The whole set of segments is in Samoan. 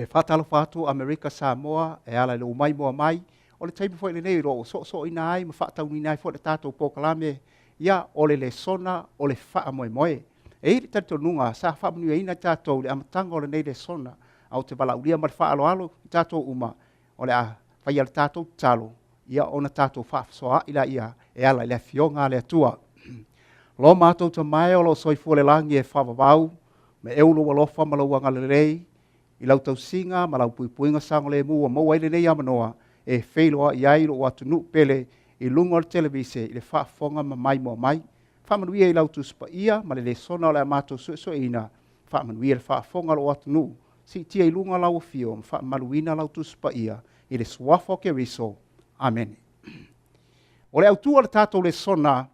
E faatalofa atu Amerika Samoa e ala i lou maimoa mai. O le taimi foi lenei o lo o soosooina ai ma faataunuuina ai foi le tatou polokalame, ia, o le lesona o le faamoemoe. E i ai le talitonuga sa faamanuiaina i tatou i le amataga o lenei lesona, a ou te valaaulia ma le faaaloalo i tatou uma, o le a faia le tatou tatalo, ia ona tatou faasoaai laia e ala i le Afioga a le Atua. Lo matou Tama e o lo o soifua i le lagi e faavavau, ma eu lou alofa ma lou agalelei i lau tausiga ma lau puipuiga saogalemu ua maua ai lenei avanoa e feiloai ai lou atunuu pele i luga o le televise i le faafofoga ma maimoa mai. Faamanuia i lau Tusi Paia ma le lesona o le a matou suesueina. Faamanuia le faafofoga a lou atunuu. Siitia i luga lau afio ma faamamaluina lau Tusi Paia i le suafa o Keriso. Amene. O le autu o le tatou lesona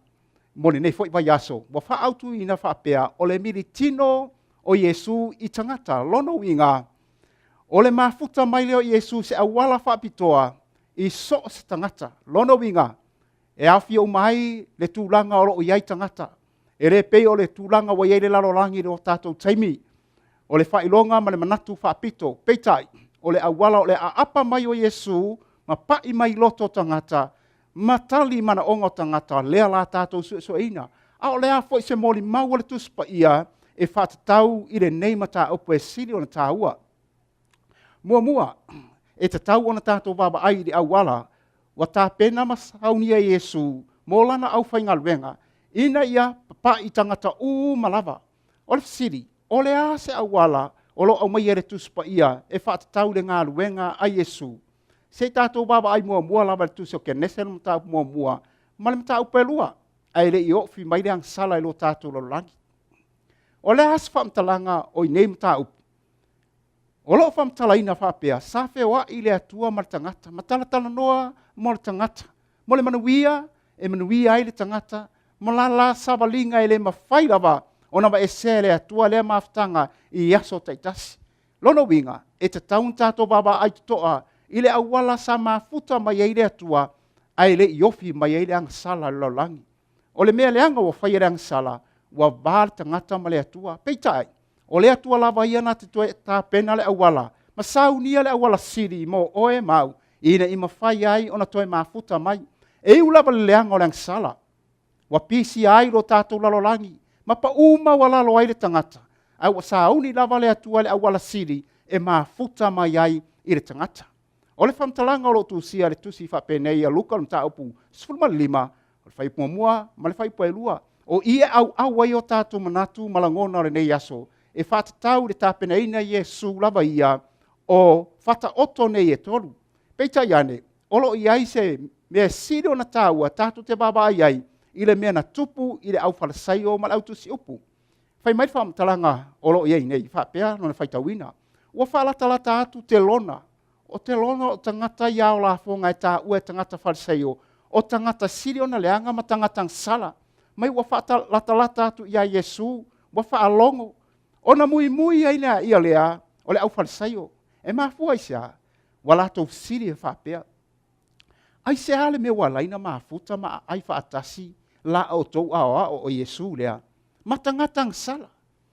mo lenei foi vaiaso, ua faaautuina faapea o le militino o Iesu i tagata. Lona uiga, o le mafuta mai lea o Iesu i se auala faapitoa i so o se tagata. Lona uiga, e aofia uma ai le tulaga o lo o i ai tagata. E le pei o le tulaga ua i ai le lalolagi i lo tatou taimi, o le faailoga ma le manatu faapito. Peitai, o le auala o le aapa mai o Iesu ma pai mai i loto o tagata ma tali manaoga o tagata, lea la tatou suesueina. A o le a foi se molimau a le Tusi Paia e faatatau i lenei mataupu e sili ona taua? Muamua, e tatau ona tatou vaavaai i le auala ua tapena ma saunia e Iesu mo lana aufaigaluega ina ia papai tagata uma lava. O le fesili, o le a se auala o lo o aumaia e le Tusi Paia e faatatau i le galuega a Iesu? Se i tatou vaavaai muamua lava i le Tusi o Kenese le mataupu muamua ma le mataupu e lua, ae le i oofi mai le agasala i lo tatou lalolagi. O le a se faamatalaga o i nei mataupu? O lo o faamatalaina faapea, sa feoai le Atua ma le tagata, ma talatalanoa mo le tagata, mo le manuia e manuia ai le tagata, ma la la savaliga e le mafai lava ona aveesea e le Atua lea mafutaga i aso taitasi. Lona uiga, e tatau ona tatou vaavaai totoa i le auala sa mafuta mai ai le Atua ae le i ofi mai ai le agasala i le lalolagi. O le mea leaga ua faia le agasala, ua va le tagata ma le Atua. Peitai, o le Atua lava ia na te toe tapena le auala ma saunia le auala sili mo oe ma au ina ia mafai ai ona toe mafuta mai. E iu lava le leaga o le agasala, ua pisia ai lo tatou lalolagi ma paū maualalo ai le tagata, ae ua sauni lava le Atua i le auala sili e mafuta mai ai i le tagata. O le faamatalaga o lo o tusia i le tusi faapenei a Luka o le mataupu 15, o le fuaiupu muamua ma le fuaiupu e lua, o i e auau ai o tatou manatu ma lagona o lenei aso, e faatatau i le tapenaina Iesu lava ia o fataoto nei e tolu. Peitai ane, o lo o i ai se mea e sili ona taua tatou te vaavaai ai i le mea na tupu i le aufalesaio ma le autusiupu. Fai mai le faamatalaga o lo o i ai nei, faapea lona faitauina, ua faalatalata atu te lona, o te lona o tagata ia o lafoga e taua e tagata Fariseio, o tagata sili ona leaga ma tagata sala, mai ua faalatalata atu iā Iesu, ua faalogo, ona muimui ai lea ia lea o le aufalesaio. E mafua i se a? Ua latou fesili e faapea, Aisea le mea ua ala ai ona mafuta ma aai faatasi la outou aoao o Iesu lea ma tagata agasala?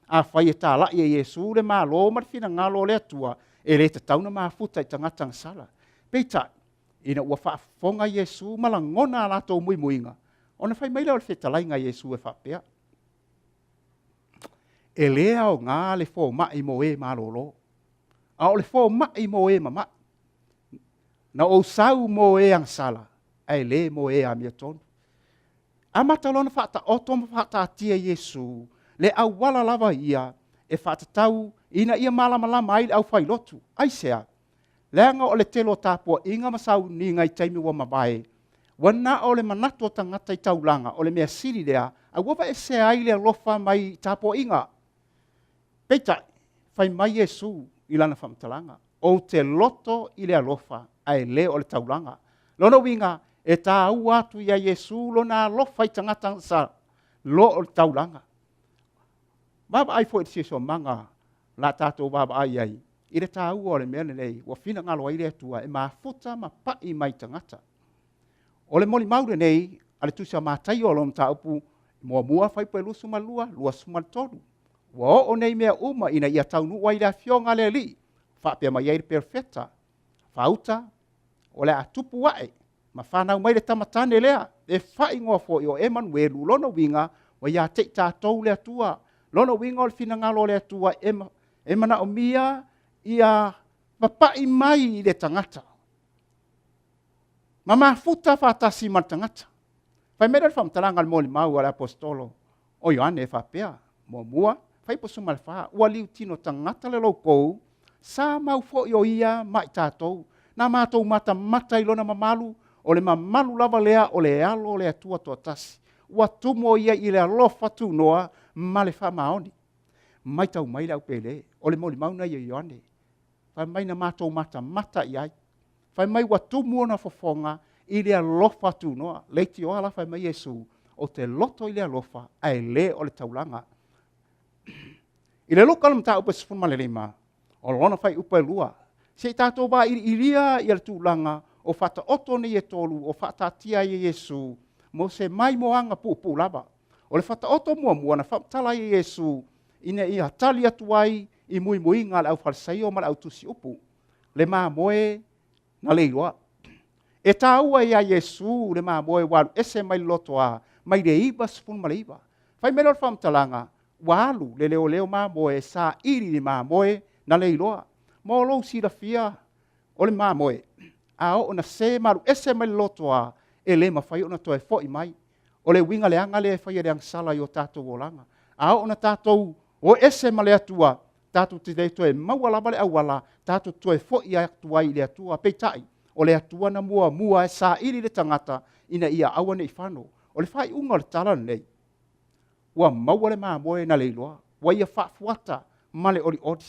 Afai e talai e Iesu le Malo ma le finagalo o le Atua, e le tatau ona mafuta i tagata agasala. Peitai, ina ua faafofoga Iesu ma lagona a latou muimuiga, ona fai mai lea o le fetalaiga a Iesu e faapea, E le aoga le fomai mo e malolo, a o le fomai mo e mama'i. Na ou sau mo e agasala, ae le mo e amiotonu. Amata loa ona faataoto ma faataatia Iesu le auala lava ia e faatatau ina ia malamalama ai le aufailotu. Aisea? Leaga o le tele o tapuaiga ma sauniga i taimi ua mavae, ua na o le manatu o tagata i taulaga o le mea sili lea, a ua aveesea ai le alofa mai tapuaiga. Peitai, fai mai Iesu i lana faamatalaga, Ou te loto i le alofa, ae le o le taulaga. Lona uiga, e taua atu iā Iesu lona alofa i tagata sa lo o le taulaga. Vaavaai foi i le siosiomaga la tatou vaavaai ai i le taua o le mea lenei ua finagalo ai le Atua e mafuta ma pai mai tagata. O le molimau lenei a le Tusi a Mataio o lona mataupu muamua fuaiupu e 22, 23. Ua oo nei mea uma ina ia taunuu ai le afioga a le Alii. Faapea mai ai le perofeta, Faauta, o le a tupu ae ma fanau mai le tama tane lea, e faaigoa foi o Emanuelu, lona uiga, ua ia te i tatou le Atua. Lona uiga o le finagalo o le Atua e, e manaomia ia papai mai i le tagata ma mafuta faatasi ma le tagata. Fai mai lea o le faamatalaga a le molimau a le aposetolo o Ioane e faapea, muamua, fuaiupu 14, ua liutino tagata le loukou, sa mau foi o ia ma i tatou, na matou matamata i lona mamalu, o le mamalu lava lea o le alo o le Atua toatasi, ua tumu o ia i le alofa tunoa ma le faamaoni. Matau mai le au pele, o le molimau na ia Ioane, Fai mai na matou matamata i ai. Fai mai ua tumu ona fofoga i le alofa tunoa. Leitioa la fai mai Iesu, ou te loto i le alofa, ae le o le taulaga. I le Luka o le mataupu e 15, o lona fuaiupu e 2, se i tatou vailiilia ia le tulaga o faataoto nei e tolu o faataatia ai e Iesu mo se maimoaga puupuu lava. O le faataoto muamua na faamatala ai e Iesu ina ia tali atu ai i muimuiga a le aufalesaio ma le autusiupu, le mamoe na leiloa. E taua ia Iesu le mamoe ua alu ese mai le lotoa mai le 99. Fai mai lea o le faamatalaga, ua alu le leoleo mamoe e saili i le mamoe na leiloa. Mo lou silafia, o le mamoe, a oo ina se ma alu ese mai le lotoa, e le mafai ona toe foi mai. O le uiga leaga lea e fai e le agasala i o tatou olaga. A oo ina tatou o ese ma le Atua, tatou te le toe maua lava le auala tatou te toe foi atu ai i le Atua. Peitai, o le Atua na muamua e saili le tagata ina ia aua ne i fano. O le faaiuga o le tala lenei, ua maua le mamoe na leiloa, ua ia faafuata ma le olioli.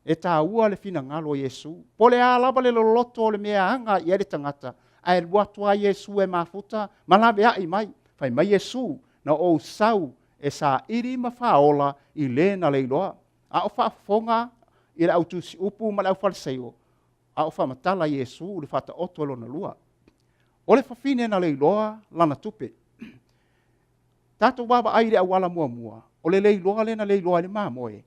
E taua le finagalo o Iesu. Po o le a lava le loloto o le mea e aga i ai le tagata, ae alu atu lava Iesu e mafuta ma laveai mai. Fai mai Iesu, Na ou sau e saili ma faaola i le na leiloa. A o faafofoga i le autusiupu ma le aufalesaio, a o faamatala Iesu i le Faataoto lona lua. O le fafine na leiloa lana tupe. Tatou vaavaai i le auala muamua, o le leiloa lea na leiloa ai le mamoe,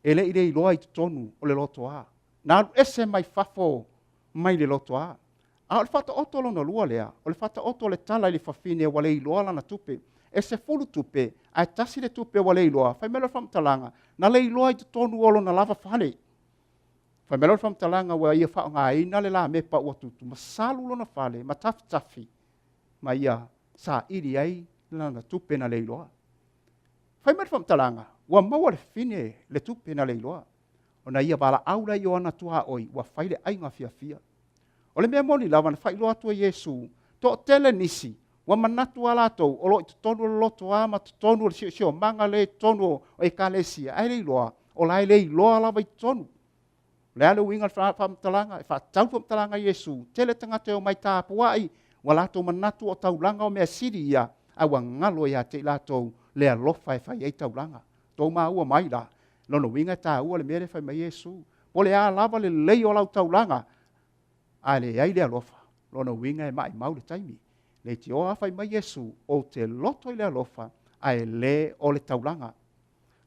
e le i leiloa i totonu o le lotoa. Na alu ese mai fafo mai le lotoa. A o le faataoto lona lua lea, o le faataoto o le tala i le fafine ua leiloa lana tupe. E 10 tupe, ae tasi le tupe ua leiloa. Fai mai lea o le faamatalaga, na leiloa i totonu o lona lava fale. Fai mai lea o le faamatalaga ua ia faaaogaina le lamepa ua tutu ma salu lona fale ma tafitafi ma ia saili ai lana tupe na leiloa. Fai mai le faamatalaga, ua maua le fafine le tupe na leiloa, ona ia valaau lea i ona tuaoi ua fai le aiga fiafia. O le mea moni lava na faailoa atu e Iesu, toatele nisi ua manatu a latou o lo o i totonu o le lotoa ma totonu o le siosiomaga lea i totonu o ekalesia, ae leiloa, o la e leiloa lava i totonu. O le a le uiga o le faamatalaga? E faatatau le faamatalaga a Iesu, tele tagata e omai tapuai, ua latou manatu o taulaga o mea sili ia, ae ua galo ia te i latou le alofa e fai ai taulaga. Tou maua mai la, lona uiga e taua le mea lea e fai mai Iesu. Po o le a lava le lelei o lau taulaga, ae leai le alofa, lona uiga e maimau le taimi. Leitioa fai mai Iesu, ou te loto i le alofa, ae le o le taulaga.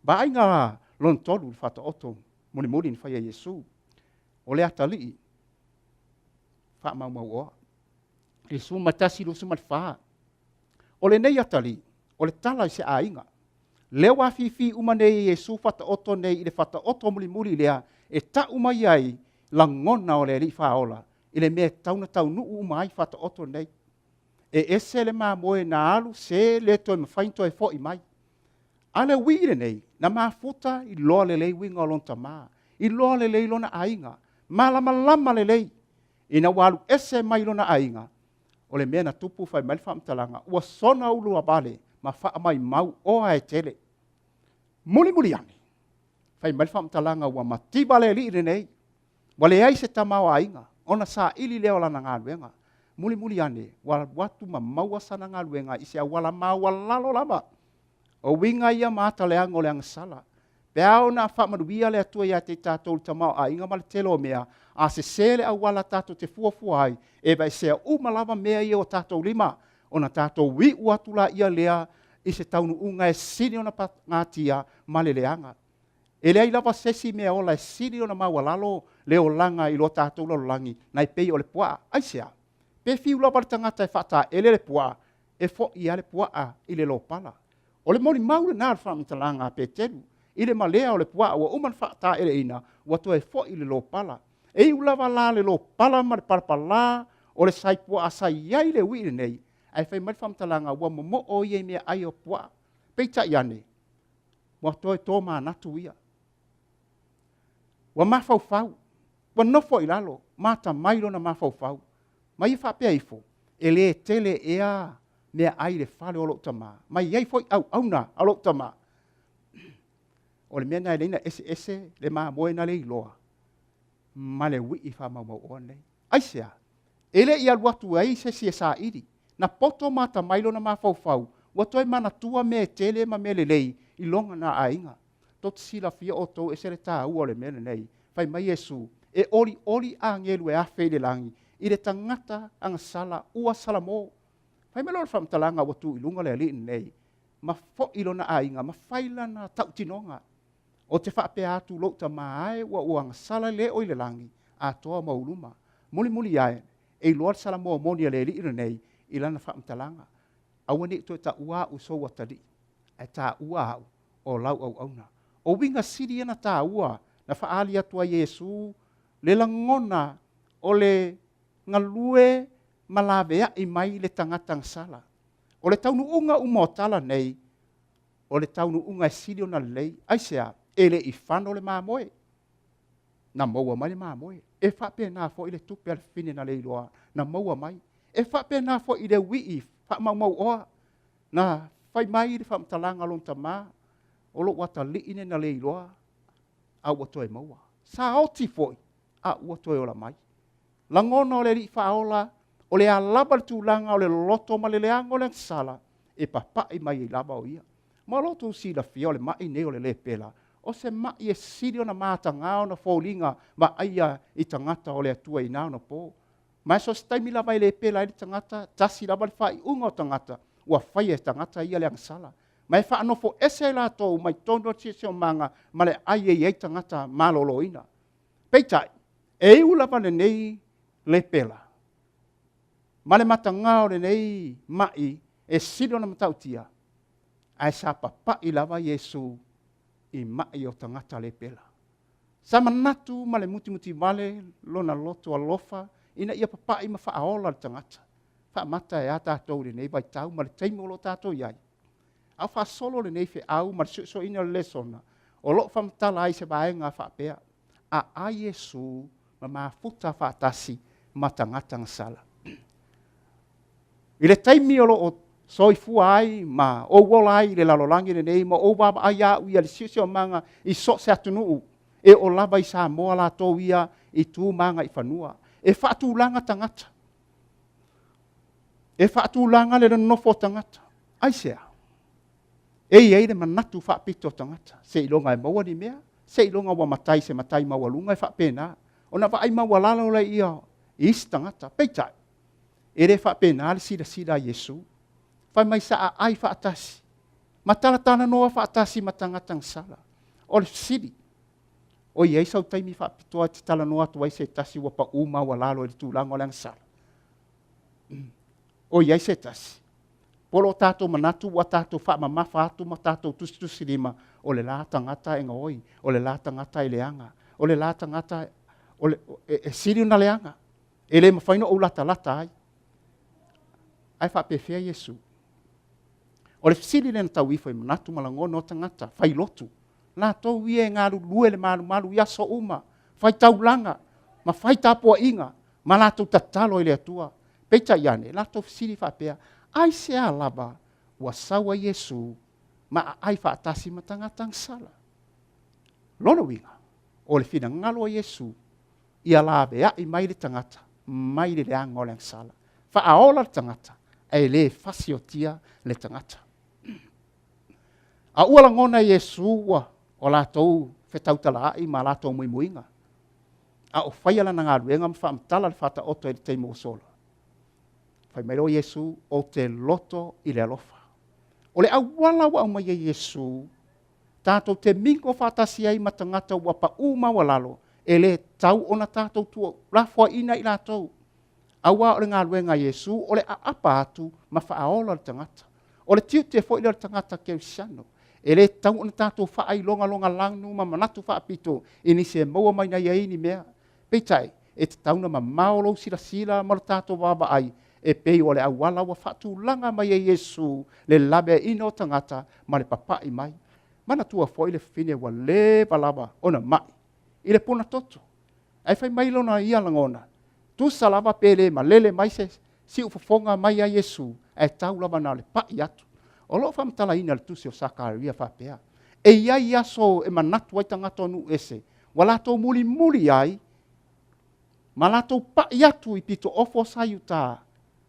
Vaaiga lona tolu, le faataoto mulimuli na faia e Iesu, o le atalii faamaumauoa. I le 11, 24. O lenei atalii, o le tala i se aiga. Lea ua afifi uma nei e Iesu faataoto nei i le faataoto mulimuli lea e tau mai ai lagona o le Alii Faaola i le mea e tatau ona taunuu uma ai faataoto nei. E ese le mamoe na alu se le toe mafai ona toe foi mai. A le uii lenei, na mafuta iloa lelei uiga o lona tama, iloa lelei lona aiga, malamalama lelei. Ina ua alu ese mai lona aiga, o le mea na tupu fai mai le faamatalaga, ua sona uluavale ma faamaimau oa e tele. Mulimuli ane, fai mai le faamatalaga ua mativa le alii lenei, ua leai se tamaoaiga, ona saili lea o lana galuega. Mulimuli ane, ua alu atu ma maua sana galuega i se auala maualalo lava. O uiga ia ma ata leaga o le agasala. Pe a ona faamanuia le Atua ia te i tatou i le tamaoaiga ma le tele o mea, a sese le auala tatou te fuafua ai, e aveesea uma lava mea ia o tatou lima, ona tatou iu atu laia lea i se taunuuga e sili ona pagatia ma le leaga. E leai lava se isi mea ola e sili ona maualalo le olaga i lo tatou lalolagi nai pei o le puaa. Aisea? Pe fiu lava le tagata e faataele le puaa, e fo'i lava le puaa i le lopala. O le molimau lena o le faamatalaga a Peteru i le malea o le puaa ua uma ona faataeleina, ua toe fo'i i le lopala. E iu lava la le lopala ma le palapala o le sai puaa sa i ai le uii lenei, ae fai mai le faamatalaga ua momoo ia i meaai o puaa. Peitai ane, ua toe tomanatu ia. Ua mafaufau, ua nofo i lalo, ma atamai lona mafaufau. Ma ia faapea ifo, e le tele ea meaai i le fale o lou tama, ma e i ai foi auauna a lou tama. O le mea lena e ala ai ona eseese le mamoe na leiloa ma le uii faamaumauoa lenei. Aisea? E le i alu atu ai se isi e saili. Na poto ma atamai lona mafaufau, ua toe manatua mea e tele ma mea lelei i lona aiga. Tou te silafia outou e ese le taua o le mea lenei. Fai mai Iesu, E olioli agelu e afe i le lagi i le tagata agasala ua salamo. Fai mai loa le faamatalaga ua tu i luga le alii lenei, ma foi lona aiga ma fai lana tautinoga. Ou te faapea atu lou tama e ua ou agasala le o i le lagi, atoa ma ou luma. Mulimuli ae, e iloa le salamo moni a le alii lenei i lana faamatalaga. Aua ne i toe taua au sou atalii, ae taua au o lau auauna. O uiga sili ia na taua na faaali atu ai e Iesu le lagona o le galue ma laveai mai le tagata agasala. O le taunuuga uma o tala nei, o le taunuuga e sili ona lelei. Aisea? E le i fano le mamoe. Na maua mai le mamoe. E faapena foi le tupe a le fafine na leiloa, na maua mai. E faapena foi i le uii faamaumauoa, na fai mai le faamatalaga a lona tama, o lou atalii lea na leiloa, a ua toe maua. Sa oti foi, a ua toe ola mai. Lagona o le Alii Faaola, o le a lava le tulaga o le loloto ma le leaga o le agasala, e papai mai ai lava o Ia. Ma o lo outou silafia o le ma'i nei o le lepela, o se ma'i e sili ona mataga ona foliga vaaia i tagata o le Atua i na ona po. Ma e so o se taimi lava e lepela ai le tagata, tasi lava le faaiuga o tagata, ua faia e tagata ia le agasala. Ma e faanofo ese ai latou mai totonu o le siosiomaga ma le aai e i ai tagata maloloina. Peitai, e iu lava lenei lepela ma le mataga o lenei ma'i e sili ona matautia, ae sa papai lava Iesu i ma'i o tagata lepela. Sa manatu ma le mutimutivale lona loto alofa ina ia papai ma faaola le tagata. Faamata e a tatou i lenei vaitau ma le taimi o lo o tatou i ai? A o faasolo lenei feau ma le suesueina o le lesona, o lo o faamatala ai se vaega faapea, A ai Iesu ma mafuta faatasi ma tagata gasala. I le taimi o lo o soifua ai ma ou ola ai i le lalolagi lenei ma ou vaavaai au ia le siosiomaga i so o se atunuu, e oo lava i Samoa latou ia i tu ma agaifanua. E faatulaga tagata. E faatulaga le nonofo o tagata. Aisea? E i ai le manatu faapito o tagata, seiloga e maua ni mea, seiloga ua matai se matai maualuga e faapena, ona vaai maualalo lea i isi tagata. Peitai, e le faapena le silasila a Iesu. Fai mai sa aai faatasi, ma talatalanoa faatasi ma tagata gasala. O le fesili, o i ai sau taimi faapitoa e te talanoa atu ai se tasi ua pau maualalo i le tulaga o le agasala? O i ai se tasi? Po o lo tatou manatu ua tatou faamamafa atu ma tatou tusitusilima, o le la tagata e gaoi, o le la tagata e leaga, o le la tagata o le, e, e sili ona leaga, e le mafai ona ou latalata ai. Ae faapefea Iesu? O le fesili lea na tau ifo i manatu ma lagona o tagata failotu, latou ia e galulue le malumalu i aso uma, fai taulaga ma fai tapuaiga ma latou tatalo i le Atua. Peitai ane, latou fesili faapea, Aisea lava ua sau ai Iesu ma aai faatasi ma tagata agasala? Lona uiga, o le finagalo o Iesu ia laveai mai le tagata mai le leaga o le agasala. Faaola le tagata, ae le fasiotia le tagata. A ua lagona e Iesu ua o latou fetautalaai ma latou muimuiga, a o faia lana galuega ma faamatala le Faataoto i le taimi ua sola. Fai mai loa Iesu, ou te loto i le alofa. O le auala ua aumai e Iesu Tatou te mingo faatasi ai ma tagata ua paʻū maualalo, e lē tatau ona tatou tuulafoaiina i latou. Auā o le galuega a Iesu o le aapa atu ma faaola le tagata. O le tiute foi lea o le tagata kerisiano. E lē tatau ona tatou faailogalogā lanu ma manatu faapito i nisi e maua mai na ia ai ni mea. Peitai, e tatau ona mamao lou silasila ma lo tatou vaavaai e pei o le auala ua faatulaga mai e Iesu le laveaiina o tagata ma le papaʻi mai. Manatua foi le fafine ua leva lava ona maʻi i le puna toto. Ae fai mai lona ia lagona, tusa lava pe le malele mai se siufofoga mai ia Iesu, ae tau lava na o le paʻi atu. O lo o faamatalaina i le tusi o Sakaria faapea, E i ai aso e manatu ai tagata o nuu ese, ua latou mulimuli ai ma latou paʻi atu i pito ofo o Saiutā,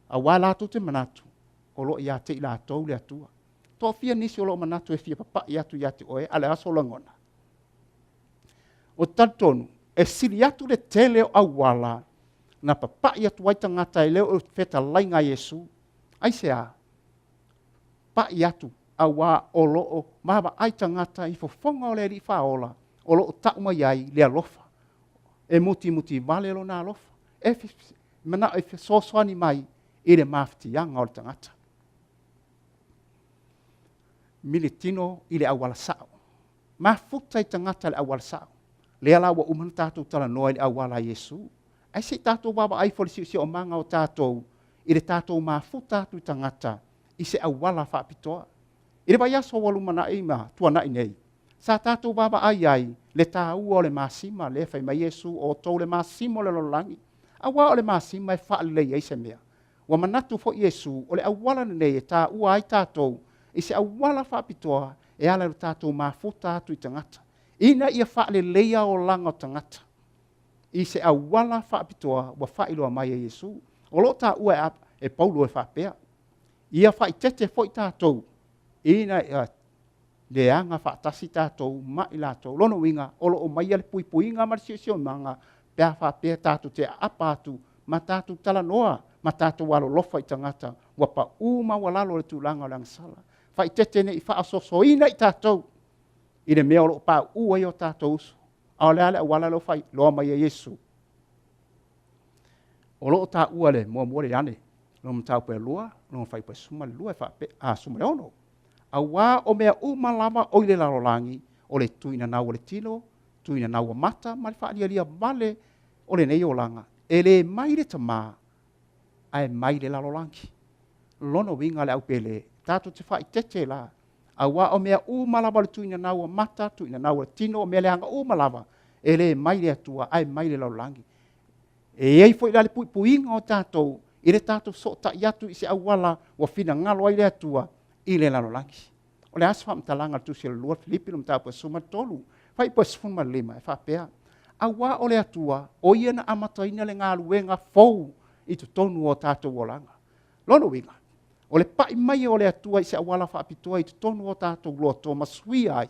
auā latou te manatu, o lo o ia te i latou le Atua. Toafia nisi o lo o manatu e fia papaʻi atu ia te oe, a o le aso lagona? Ou te talitonu, e sili atu le tele o auala na papaʻi atu ai tagata e le o fetalaiga a Iesu. Aisea? Paʻi atu, auā o lo o vaavaai tagata i fofoga o le Alii Faaola o lo o taʻu mai ai le alofa. E mutimuti vale lona alofa, e manaʻo e fesoasoani mai i le mafatiaga o le tagata. Militino i le auala sao. Mafuta i tagata le auala sao. Lea la ua uma ona tatou talanoa i le auala a Iesu. Ae se i tatou vaavaai ifo i le siosiomaga o tatou i le tatou mafuta atu i tagata i se auala faapitoa. I le vaiaso ua lumanai ma tuanai nei, sa tatou vaavaai ai le taua o le masima lea fai mai Iesu, o outou le masima o le lalolagi. Auā o le masima e faalelei ai se mea. Ua manatu foi Iesu o le auala lenei e taua ai tatou i se auala faapitoa e ala i lo tatou mafuta atu i tagata, ina ia faaleleia olaga o tagata i se auala faapitoa ua faailoa mai e Iesu. O lo o taua e Paulo e faapea, Ia faaeteete foi tatou ina ia leaga faatasi tatou ma i latou. Lona uiga, o lo o aumaia le puipuiga ma le siosiomaga pe a faapea tatou te aapa atu ma tatou talanoa ma tatou alolofa i tagata ua pau maualalo i le tulaga o le agasala. Faaeteete ne i faasoasoaina i tatou i le mea o lo o pauu ai o tatou uso. A o le a le auala lea ua faailoa mai e Iesu? O lo o taua le muamua le Ioane, lona mataupu e lua, lona fuaiupu e 12 e faapea, a, 16. Auā o mea uma lava o i le lalolagi, o le tuinanau o le tino, tuinanau o mata ma le faalialia vale o lenei olaga, e le mai le Tama, ae mai le lalolagi. Lona uiga le aupele, tatou te faaeteete la, auā o mea uma lava o le tuinanau o mata, tuinanau o le tino, o mea leaga uma lava, e le mai le Atua, ae mai le lalolagi. E i ai foi la le puipuiga o tatou i le tatou fesootai atu i se auala ua finagalo ai le Atua i le lalolagi. O le a se faamatalaga a le Tusi o le Lua Filipi le mataupu e 13, fuaiupu e 15 e faapea, Auā o le Atua, o Ia na amataina le galuega fou i totonu o tatou olaga. Lona uiga, o le pai mai o le Atua i se auala faapitoa i totonu o tatou loto ma suia ai,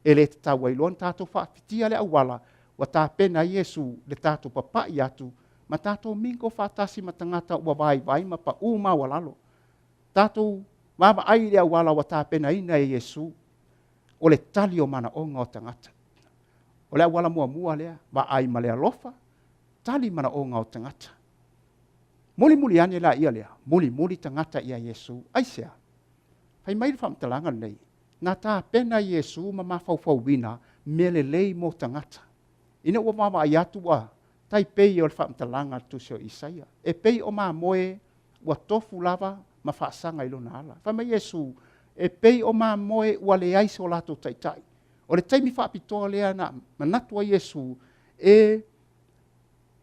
e le tatau ai loa ona tatou faafitia le auala ua tapena ai Iesu le tatou papaʻi atu ma tatou mingo faatasi ma tagata ua vaivai ma paʻū maualalo. Tatou vaavaai i le auala ua tapenaina e Iesu, o le tali o manaoga o tagata. O le auala muamua lea, vaai ma le alofa, tali manaoga o tagata. Mulimuli ane laia lea, mulimuli tagata ia Iesu. Aisea? Fai mai le faamatalaga lenei, Na tapena Iesu ma mafaufauina mea lelei mo tagata. Ina ua vaavaai atu ua tai pei o le faamatalaga a le tusi o Isaia, e pei o mamoe ua tofu lava ma faasaga i lona ala. Fai mai Iesu, e pei o mamoe ua leai so latou taitai. O le taimi faapitoa lea na manatu ai Iesu e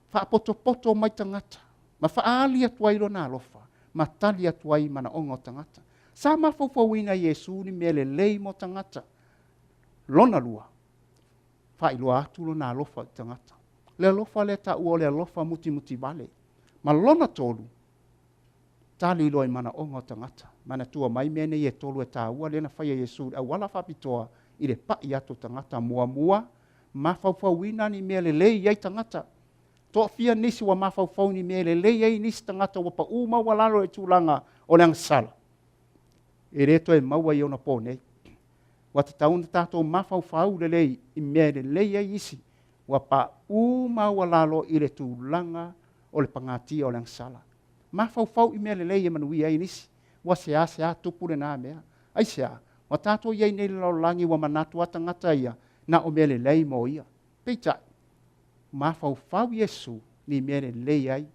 faapotopoto mai tagata ma faaali atu ai lona alofa ma tali atu ai i manaoga o tagata. Sa mafaufauina e Iesu ni mea lelei mo tagata. Lona lua, faailoa atu lona alofa i tagata. Le alofa lea taua o le alofa mutimuti vale. Ma lona tolu, tali loa i manaoga o tagata. Manatua mai mea nei e tolu e taua lea na faia e Iesu i le auala faapitoa i le paʻi atu o tagata. Muamua, mafaufauina ni mea lelei i ai tagata. Toafia nisi ua mafaufau i ni mea e lelei ai nisi tagata ua paʻū maualalo i le tulaga o le agasala? E le toe maua i ona po nei. Ua tatau ona tatou mafaufau lelei i mea e lelei ai isi, ua paʻu maualalo i le tulaga o le pagatia o le agasala. Mafaufau i mea lelei e manuia ai nisi, ua seasea tupu lena mea. Aisea? Ua tatou i ai nei i le lalolagi ua manatu lava tagata ia na o mea lelei mo ia. Peitai, mafaufau Iesu ni mea lelei ai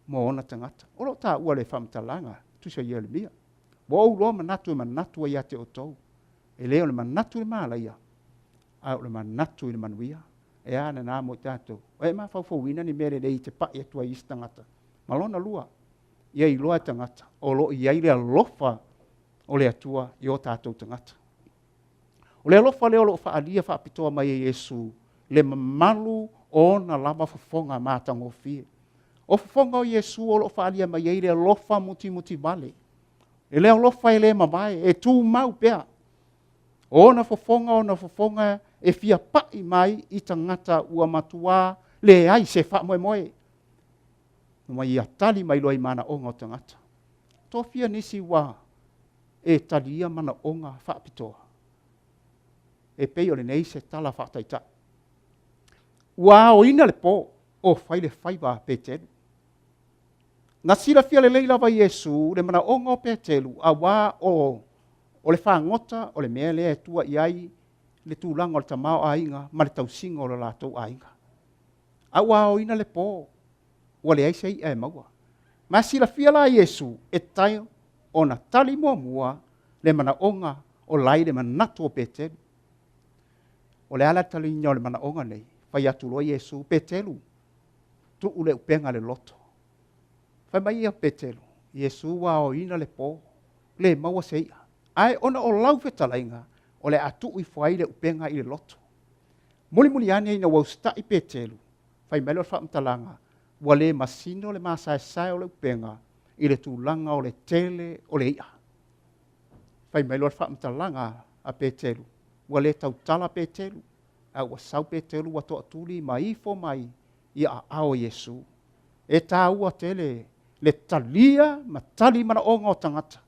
mo ona tagata. O lo o taua le faamatalaga, tusa o Ieremia. Ua ou iloa manatu e manatu ai ia te outou. E le o le manatu i le malaia, a o le manatu i le manuia. E a lena mo i tatou? O e mafaufauina ni mea lelei e te pai atu ai i isi tagata. Ma lona lua, ia iloa e tagata o lo o i ai le alofa o le Atua i o tatou tagata. O le alofa lea o lo o faaalia faapitoa mai e Iesu le mamalu o ona lava fofoga matagofie. O fofoga o Iesu o lo o faaalia mai ai le alofa mutimutivale. E le alofa e le mavae, e tumau pea. O ona fofoga, ona fofoga e fia pai mai i tagata ua matua leai se faamoemoe. Ma ia tali mai loa i manaoga o tagata. Tofia nisi ua e talia manaoga faapitoa. E pei o lenei se tala faataitai. Ua aoina le po o fai le faiva a Petelu. Na silafia lelei lava e Iesu le manaoga o Petelu, auā o le fagota o le mea lea e tua i ai le tulaga o le tamaoaiga ma le tausiga o lo latou aiga. A ua aoina le po, ua leai se i'a e maua. Ma e silafia la e Iesu e tatau ona tali muamua le manaoga o la i le manatu o Petelu. O le a la le taliina o le manaoga nei? Fai atu loa Iesu, Petelu, tuu le upega i le loto. Fai mai ia Petelu, Iesu ua aoina le po, le maua se i'a. Ae ona o lau fetalaiga, o le a tuu ifo ai le upega i le loto. Mulimuli ane ina ua usitai Petelu, fai mai lea o le faamatalaga, ua le masino le masaesae o le upega i le tulaga o le tele o le i'a. Fai mai loa le faamatalaga a Petelu, ua le tautala Petelu, a ua sau Petelu ua toatuli ma ifo mai i aao o Iesu. E taua tele le talia ma tali manaoga o tagata.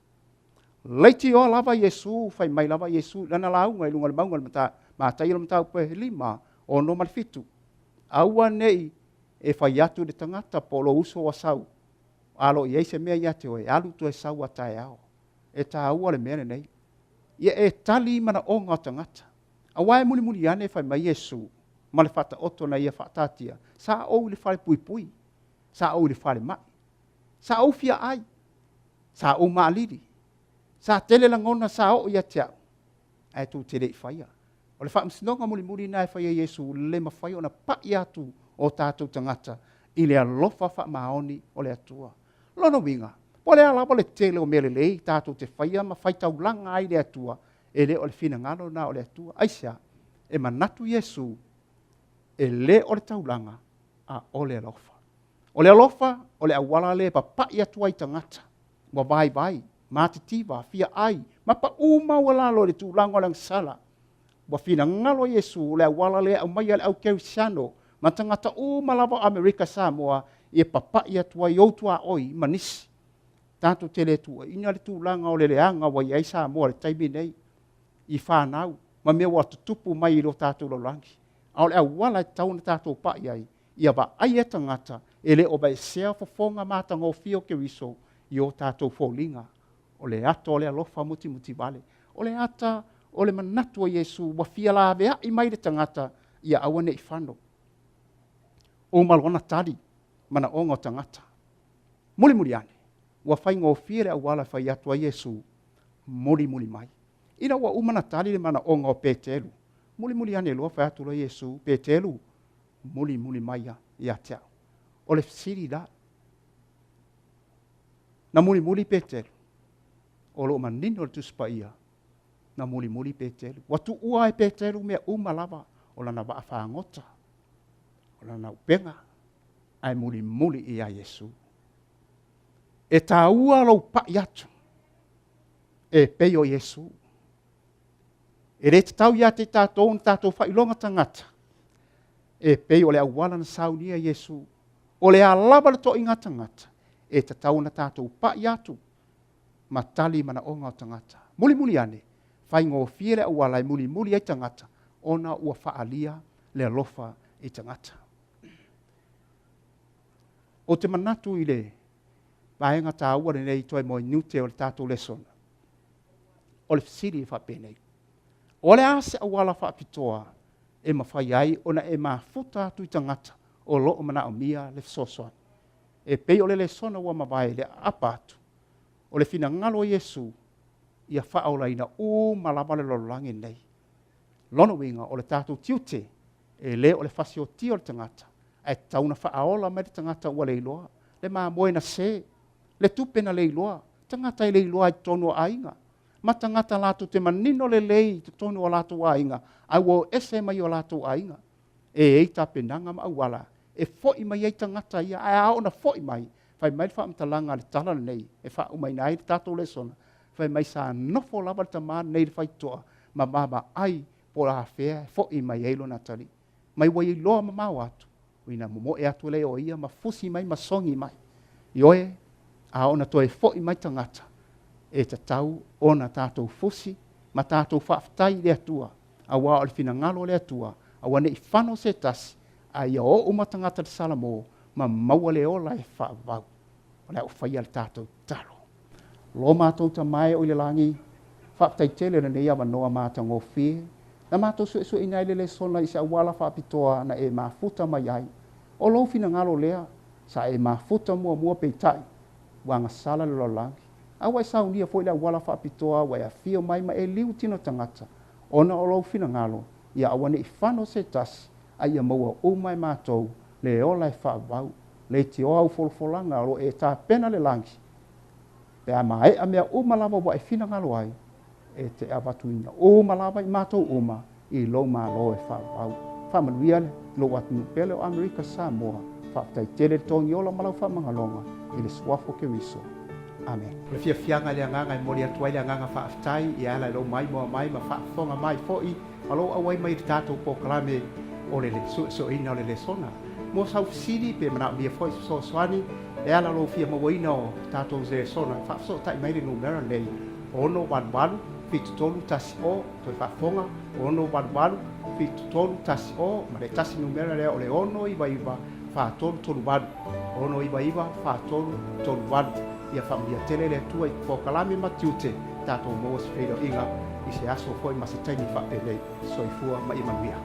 Leitioa lava Iesu, fai mai lava Iesu i lana lauga i luga o le mauga o le Mataia o le mataupu e 5, 6 ma le 7. Aua nei e fai atu i le tagata po o lou uso ua sau, a lo o i ai se mea ia te oe, alu toe sau a taeao. E taua le mea lenei. Ia e tali manaoga o tagata. Aua e mulimuli ane fai mai Iesu ma le faataoto na ia faataatia, sa ou i le fale puipui, sa ou i le falemai, sa ou fia ai, sa ou maalili, sa tele lagona sa oo ia te au, ae tou te le i faia. O le faamasinoga mulimuli lena e fai e Iesu, le mafai ona pai atu o tatou tagata i le alofa faamaoni o le Atua. Lona uiga, po o le a lava le tele o mea lelei tatou te faia ma faitaulaga ai le Atua, e le o le finagalo lena o le Atua. Aisea? E manatu Iesu, e le o le taulaga, a o le alofa. O le alofa, o le auala lea e papai atu ai tagata, ua vaivai, matitiva, fia ai, ma pau maualalo i le tulaga o le agasala. Ua finagalo Iesu, o le auala lea e aumaia le au kerisiano ma tagata uma lava o Amerika Samoa e papai atu ai ou tuaoi ma nisi. Tatou te le tuuaiina le tulaga o le leaga ua i ai Samoa i le taimi nei i fanau ma mea ua tutupu mai i lo tatou lalolagi. A o le auala e tatau ona tatou pai ai, ia vaaia tagata e le o aveesea fofoga matagofie o Keriso i o tatou foliga. O le ata o le alofa mutimutivale. O le ata o le manatu o Iesu ua fia laveai mai le tagata ia aua ne i fano. Uma loa ona tali manaoga o tagata. Mulimuli ane, ua faigofie le auala e fai atu ai Iesu, mulimuli mai. Ina ua uma ona tali le manaoga o Petelu, mulimuli ane loa fai atu loa Iesu, Petelu, mulimuli mai ia te au. O le fesili la, na mulimuli Petelu, o lo o manino le Tusi Paia, na mulimuli Petelu. Ua tuua e Petelu mea uma lava, o lana vaa fagota, o lana upega, ae mulimuli ia Iesu. E taua lou pai atu, e pei o Iesu. E le tatau ia te tatou ona tatou faailoga tagata, e pei o le auala na saunia Iesu. O le a lava le toaiga tagata, e tatau ona tatou pai atu ma tali manaoga o tagata. Mulimuli ane, Faigofie le auala e mulimuli ai tagata ona ua faaalia le alofa i tagata. Ou te manatu i le vaega taua lenei toe moenute o le tatou lesona, o le fesili e faapenei, O le a se auala faapitoa e mafai ai ona e mafuta atu i tagata o lo o manaomia le fesoasoani? E pei o le lesona ua mavae i le aapa atu, o le finagalo o Iesu ia faaolaina uma lava le lalolagi lenei. Lona uiga, o le tatou tiute, e le o le fasiotia o le tagata, ae tatau ona faaola mai le tagata ua le iloa, le mamoe na se, le tupe na le iloa, tagata e le iloa i totonu o aiga, ma tagata latou te manino lelei i totonu o latou aiga, ae ua o ese mai o latou aiga. E i ai tapenaga ma auala e foi mai ai tagata ia, ae a oo ina foi mai, fai mai le faamatalaga a le tala lenei e faaumaina ai le tatou lesona, fai mai sa nofo lava le tama lenei i le faitotoa ma vaavaai po o afea e foi mai ai lona atalii. Mai ua iloa mamao atu, ina momoe atu lea o ia ma fusi mai ma sogi mai. Ioe, a oo ina toe foi mai tagata, e tatau ona tatou fusi ma tatou faafetai i le Atua, aua o le finagalo o le Atua, aua ne i fano se tasi, a ia oo uma tagata i le Salamo ma maua le ola e faavavau. O le a ou faia le tatou tatalo. Lo matou Tama e o i le lagi, faafetai tele lenei avanoa matagofie, na matou suesueina ai le lesona i se auala faapitoa na e mafuta mai ai. O lou finagalo lea, sa e mafuta muamua peitai, ua agasala le lalolagi. A ua e saunia foi le auala faapitoa ua e afio mai ma e liu tino tagata, ona o lou finagalo, ia aua ne i fano se tasi, a ia maua uma e matou le ola e faavavau, leitioa au folafolaga o lo o e tapena le lagi, pe a maea mea uma lava ua e finagalo ai, e te avatuina uma lava i matou uma i lou Malo e faavavau. Faamanuia lou atunuu pele o Amerika Samoa. Faafetai tele le togiola ma lau faamagaloga i le Suafa o Keriso. Amene. O le fiafiaga i le agaga e momoli atu ai le agaga faafetai e ala i lou maimoa mai ma faafofoga mai foi ma lou auai mai i le tatou polokalame o le suesueina o le lesona. Mo sau fesili pe manaomia foi se fesoasoani e ala lou fia mauaina o tatou lesona, faafesootai mai le numera lenei, 688 73 10, toe faafofoga, 688 73 10, ma le tasi numera lea o le 699 4338, 699 4338. Ia faamanuia tele le Atua i polokalame ma tiute tatou maua se feiloaiga i se aso foi ma se taimi faapenei. Soifua ma ia manuia.